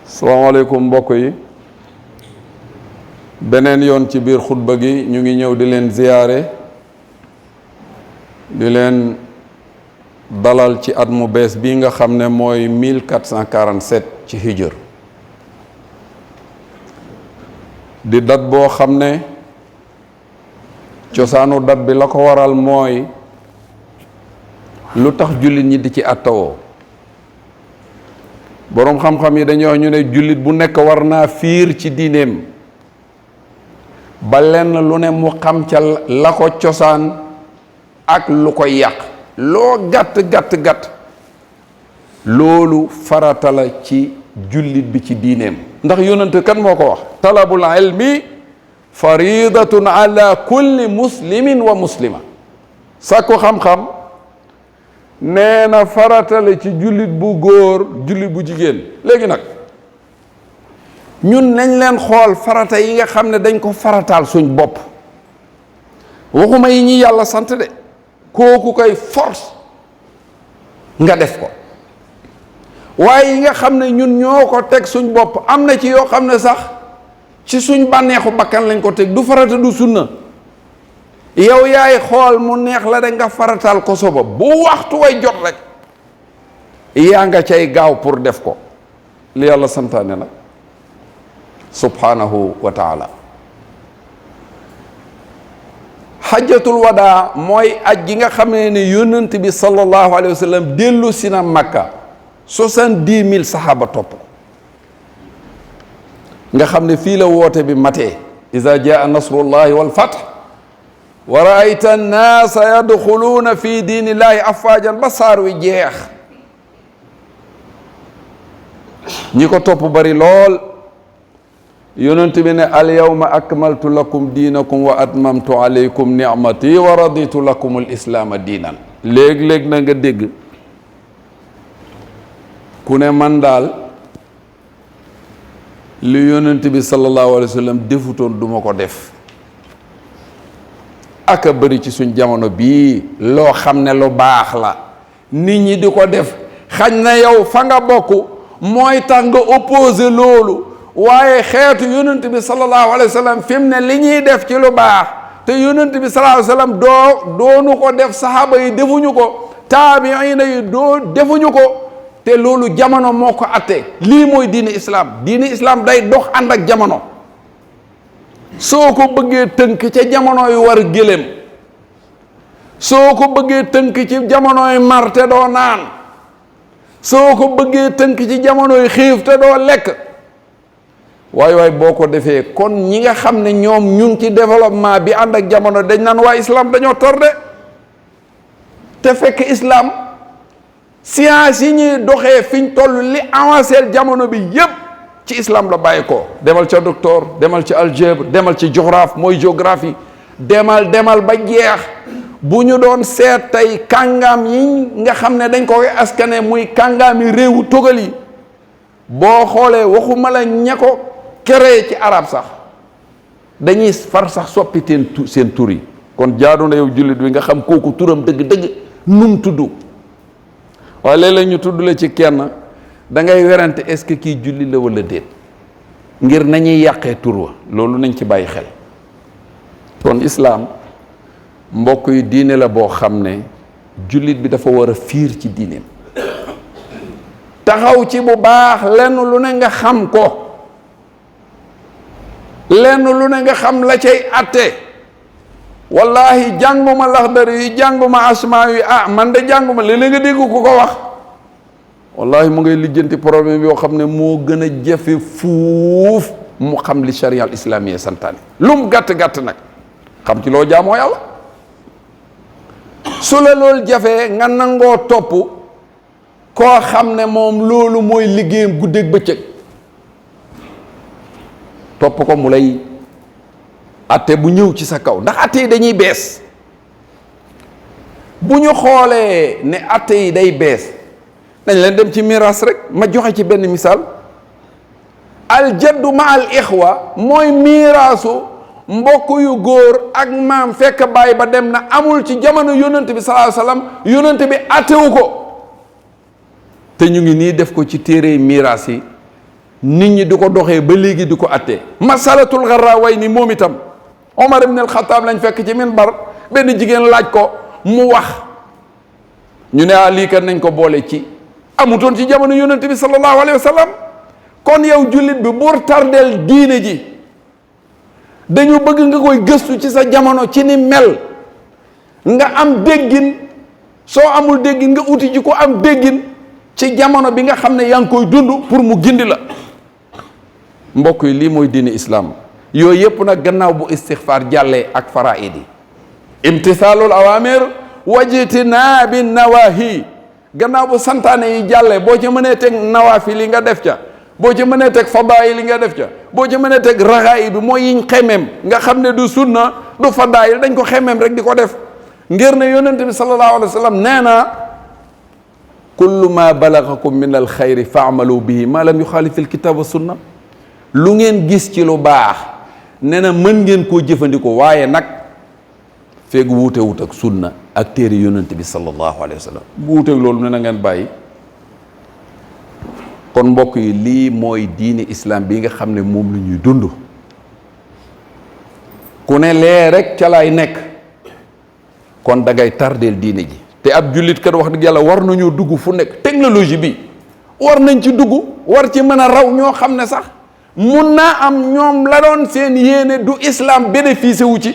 salaamaaleykum mbokk yi beneen yoon ci biir xutba gi ñu ngi ñëw di leen ziyaare di leen dalal ci at mu bees bii nga xam ne mooy 1447 ci hijr di dat boo xam ne cosaanu dat bi la ko waral mooy lu tax jullit ñi di ci attawoo boroom xam-xam yi dañuy wax ñu ne jullit bu nekk war naa fiir ci diineem ba lenn lu ne mu xam ca la ko cosaan ak lu ko yàq loo gàtt loolu farata la ci jullit bi ci diineem ndax yonent kan moo ko wax talabul ilmi faridatun ala kulli muslimin wa muslima sàkku xam-xam nee na farata la ci jullit bu góor jullit bu jigéen léegi nag ñun nañ leen xool farata yi nga xam ne dañ ko farataal suñ bopp waxuma yi ñi yàlla sant de kooku koy force nga def ko waaye yi nga xam ne ñun ñoo ko teg suñ bopp am na ci yoo xam ne sax ci suñ bànneexu bakkan lañ ko teg du farata du sunna yow yaay xool mu neex la de nga farataal ko soba bu waxtu way jot rek yaa nga cay gaaw pour def ko li yàlla santaane nag subhanahu wa taala xajjatul wadaa mooy aj gi nga xamee ne yonent bi sallallahu alayhi wa sallam dellu si na Makka 70,000 saxaaba topp ko nga xam ne fii la woote bi matee iza jaa nasrullahi wal fath wa raayta annaasa yadxuluuna fi diinillahi afwaajan ba saar wi jeex ñi ko topp bari lool yonent bi ne al yawma akmaltu lakum diinakum wa atmamtu alaykum nicmati wa raditu lakum al islaama diinan léeg-léeg na nga dégg ku ne man daal li yonent bi sallallahu alayhi wa sallam defutoon duma ko def aka bëri ci suñ jamono bii loo xam ne lu baax la nit ñi di ko def xañ na yow fa nga bokk mooy tax nga opposé loolu waaye xeetu yonent bi sallallahu alayhi wa sallam fi mu ne li ñuy def ci lu baax te yonent bi sallallahu alayhi wa sallam doonu ko def saxaaba yi defuñu ko taabiina yi defuñu ko te loolu jamono moo ko atte lii mooy diini islam day dox ànd ak jamono soo ko bëggee tënk ca jamono yu war gëléem soo ko bëggee tënk ci jamono yu mar te doo naan soo ko bëggee tënk ci jamono yu xiif te doo lekk waaye boo ko defee kon ñi nga xam ne ñoom ñu ngi ci développement bi ànd ak jamono dañ naan waa islam dañoo tardé te fekk islam science yi ñuy doxee fiñ toll li avancé jamono bi yépp ci islam la bàyyi ko demal ca docteur demal ci algèbre demal ci géographie demal ba jeex bu ñu doon seet tey kàngaam yi nga xam ne dañ ko askane muy kàngaam yi réewu tugal yi boo xoolee waxuma la ña ko créé ci arab sax dañuy far sax soppi seen tur yi kon jaadu na yow jullit bi nga xam kooku turam dëgg-dëgg num tudd waaye léeg-léeg ñu tudd la ci kenn da ngay werante est-ce que kii julli la wala déet ngir nañuy yàqee tur wa loolu nañ ci bàyyi xel kon islaam mbokk yi diine la boo xam ne jullit bi dafa war a fiir ci diineem taxaw ci bu baax lenn lu ne nga xam ko lenn lu ne nga xam la cay atte wallahi jànguma laxdari yi jànguma asmaa yi man de jànguma léeg-léeg nga dégg ku ko wax wallahi mu ngay lijjanti problème yoo xam ne moo gën a jafe fuuf mu xam li charia al islamiyya santaane lu mu gàtt nag xam ci loo jaamoo yàlla su la loolu jafee nga nangoo topp koo xam ne moom loolu mooy liggéeyam guddeeg bëccëg topp ko mu lay atte bu ñëw ci sa kaw ndax atte yi dañuy bees bu ñu xoolee ne atte yi day bees dañ leen dem ci miraas rek ma joxe ci benn misaal aljaddu ma al ixwa mooy miraasu mbokk yu góor ak maam fekk baay ba dem na amul ci jamono yonent bi sallallahu alayhi wasallam yonent bi attewu ko te ñu ngi nii def ko ci téere miraas yi nit ñi di ko doxee ba léegi di ko attee. masalatul Gharrawayni moom itam Omar ibn al-Khattab lañ fekk ci minbar benn jigéen laaj ko mu wax ñu ne lii kat nañ ko boole ci amutoon ci jamono yonent bi sallallahu alayhi wa sallam. kon yow jullit bi buur tardeel diine ji dañu bëgg nga koy gëstu ci sa jamono ci ni mel nga am déggin soo amul déggin nga uti ji ko am déggin ci jamono bi nga xam ne yaa ngi koy dund pour mu gindi la. mbokk yi lii mooy diine islam yooyu yëpp nag gannaaw bu istixfaar jàllee ak faraid yi imtisaalul awamir wajtinaabi nawahi gannaaw bu santaane yi jàllee boo ci mënee teg nawaafil yi nga def ca boo ci mënee teg fadaayil li nga def ca boo ci mënee teg raxaayid bi mooy yiñ xemeem nga xam ne du sunna du fadaayil dañ ko xemeem rek di ko def ngir ne yonente bi sallallahu alayhi wa sallam nee na kullu ma balagakum min al xayri faamalu bihi ma lam yuxaalif al kitab wa sunna lu ngeen gis ci lu baax nee na mën ngeen koo jëfandikoo waaye nag feeg wuute wut ak sunna ak téere yonente bi sallallahu alayhi wa sallam bu wuuteeg loolu ne na ngeen bàyyi. kon mbokk yi lii mooy diine islam bi nga xam ne moom la ñuy dund ku ne lee rek ca laay nekk kon da ngay tardeel diine ji te ab jullit kat wax dëgg yàlla war nañoo dugg fu nekk technologie bi war nañ ci dugg war ci mën a raw ñoo xam ne sax mun naa am ñoom la doon seen yéene du islam bénéficié wu ci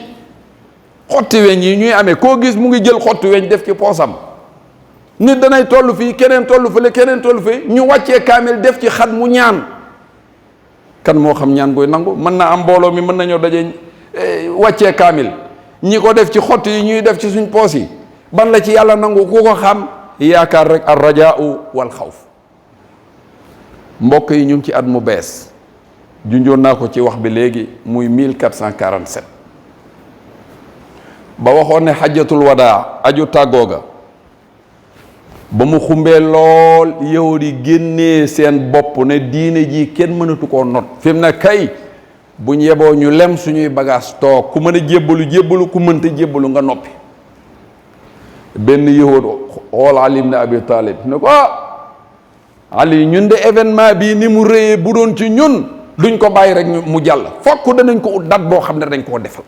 xotti weñ yi ñuy amee koo gis mu ngi jël xotti weñ def ci poosam nit danay toll fii keneen toll fële keneen toll fii ñu wàccee kaamil def ci xat mu ñaan kan moo xam ñaan koy nangu mën naa am mbooloo mi mën nañoo daje wàccee kaamil ñi ko def ci xott yi ñuy def ci suñ poos yi ban la ci yàlla nangu ku ko xam yaakaar rek ar rajaau wal xawf. mbokk yi ñu ngi ci at mu bees junjoon naa ko ci wax bi léegi muy 1447 ba waxoon ne xajjatul wadaa aju tàggooga ba mu xumbee lool yow di génnee seen bopp ne diine ji kenn mënatu koo not fi mu ne kay buñ yeboo ñu lem suñuy bagage toog ku mën a jébbalu ku mënta jébbalu nga noppi. benn yahud xool Ali ibn Abi Talib ne ko Ali ñun de événement bii ni mu rëyee bu doon ci ñun duñ ko bàyyi rek mu jàll fokk danañ ko ut date boo xam ne dañ koo defal.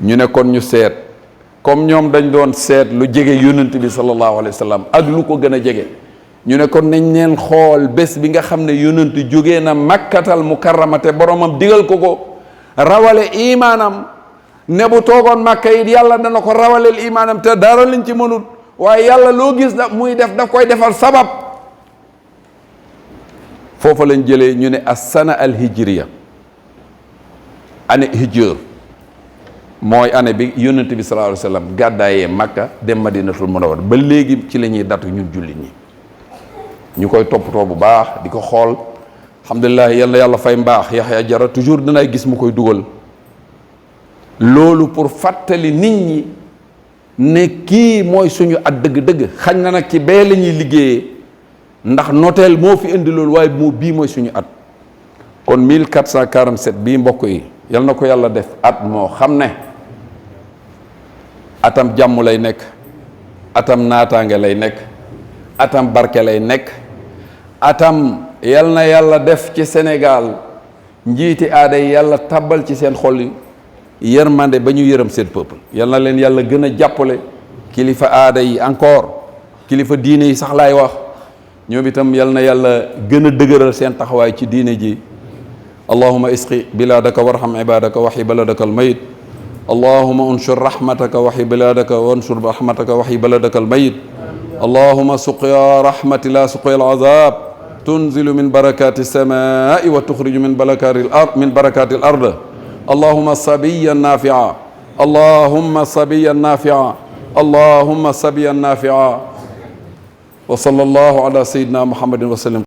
ñu ne kon ñu seet comme ñoom dañ doon seet lu jege yonent bi sallallahu alayhi wa sallam ak lu ko gën a jege ñu ne kon nañ leen xool bés bi nga xam ne yonent jógee na makkatal mukarramate boromam digal ko rawale imaanam ne bu toogoon makka it yàlla dana ko rawaleel imaanam te dara liñ ci mënut waaye yàlla loo gis da muy def daf koy defal sabab. foofa lañ jëlee ñu ne as-sana al hijriya année hijr mooy année bi yonent bi sallallahu alayhi wa sallam gàddaayee makka dem madinatul munawwara ba léegi ci la ñuy datu ñun jullit ñi ñu koy toppatoo bu baax di ko xool alhamdulilah yal na yàlla fay mbaax Yaxya Jara toujours danay gis mu koy dugal loolu pour fàttali nit ñi ne kii mooy suñu at dëgg-dëgg xañ na nag ci bee la ñuy liggéeyee ndax noteel moo fi indi loolu waaye bii mooy suñu at kon 1447 bii mbokk yi yal na ko yàlla def at moo xam ne atam jàmm lay nekk atam naataange lay nekk atam barke lay nekk atam yal na yàlla def ci Sénégal njiiti aada yi yàlla tabbal ci seen xol yi yërmande ba ñu yërëm seen peuple yal na leen yàlla gën a jàppale kilifa aada yi encore kilifa diine yi sax laay wax ñoom itam yal na yàlla gën a dëgëral seen taxawaay ci diine ji allahuma isqi biladaka warham ibadaka waxi baladaka almayit allahuma unshur rahmataka waxi biladaka wansur rahmataka waxi baladaka almayit allahuma suqya rahmati la suqya alazab tunzilu min barakati alsamai wa tuxriju min barakati al ard allahuma sabiyan nafia allahuma sabiyan nafia allahuma sabiyan nafia wa sallallahu ala sayyidina muhammadin wa sallam